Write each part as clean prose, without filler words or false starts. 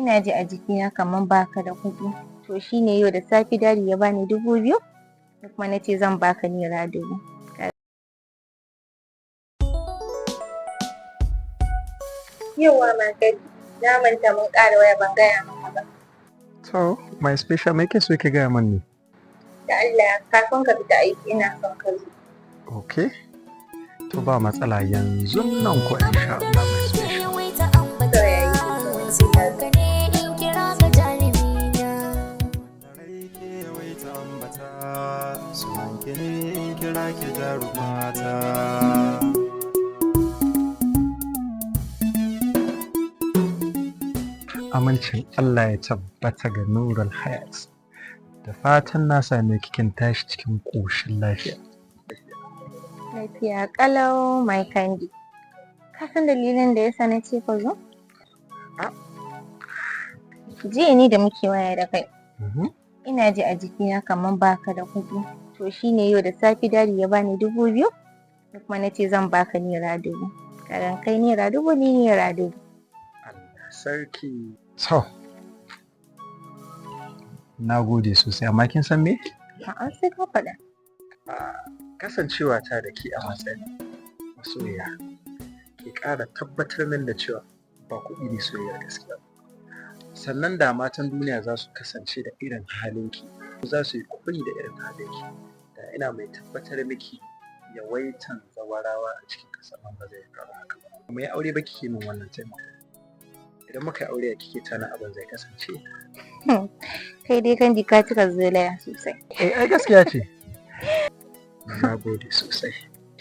Ina ji a jikina kamar baka da kuɗi. To shine yau da safe Daddy ya bani 2000, ni kuma na ce zan baka ₦1000. Yauwa Mankadi, na manta mun ƙara waya ban gaya maka ba. To, my special, me kike so ki gaya min ne? Da Allah kafin ka fita aiki ina son ka zo. Okay. To, ba matsala, yanzu nan ko insha Allah, my special. To, yayi. Sunanka ne in kira ka jarumina. Rai ke yawaita ambata, sunan ki ne in kira ki jarumata. Amincin Allah ya tabbata ga Nurul Hayat. Da fatan na same ki kin tashi cikin ƙoshin lafiya. Lafiya ƙalau, my candy. Ka san dalilin da yasa na ce ka zo? Jiya ni da muke waya da kai. Ina ji a jikina kamar baka da kuɗi. To shine yau da safe Daddy ya bani 2000, ni kuma na ce zan baka ₦1000. Kagan kai ₦1000, ni ₦1000. Allah sarki. To, na gode sosai, amma kin san me? A'a, sai ka faɗa. Kasancewa ta da ke a matsayin masoyiya ke ƙara tabbatar min da cewa ba kuɗi ne soyayyar gaskiya ba. Sannan da matan duniya za su kasance da irin halinki, za su yi koyi da irin halinki, da ina mai tabbatar miki yawaitan zawarawa a cikin ƙasar nan ba zai ƙaru haka ba. Mu yi aure ba kike min wannan taimako. Idan muka yi aure ya kike tana abin zai kasance? Kai dai Kandi ka cika zolaya sosai. Eh, ai gaskiya ce. Na gode sosai.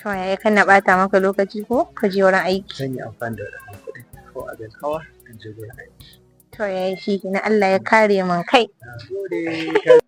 To yaya, kan na ɓata maka lokaci ko ka je wurin aiki. Zan yi amfani da waɗannan kuɗin ko abin hawa in je gurin aiki. To yayi, shi kenan, Allah ya kare min kai. Na gode.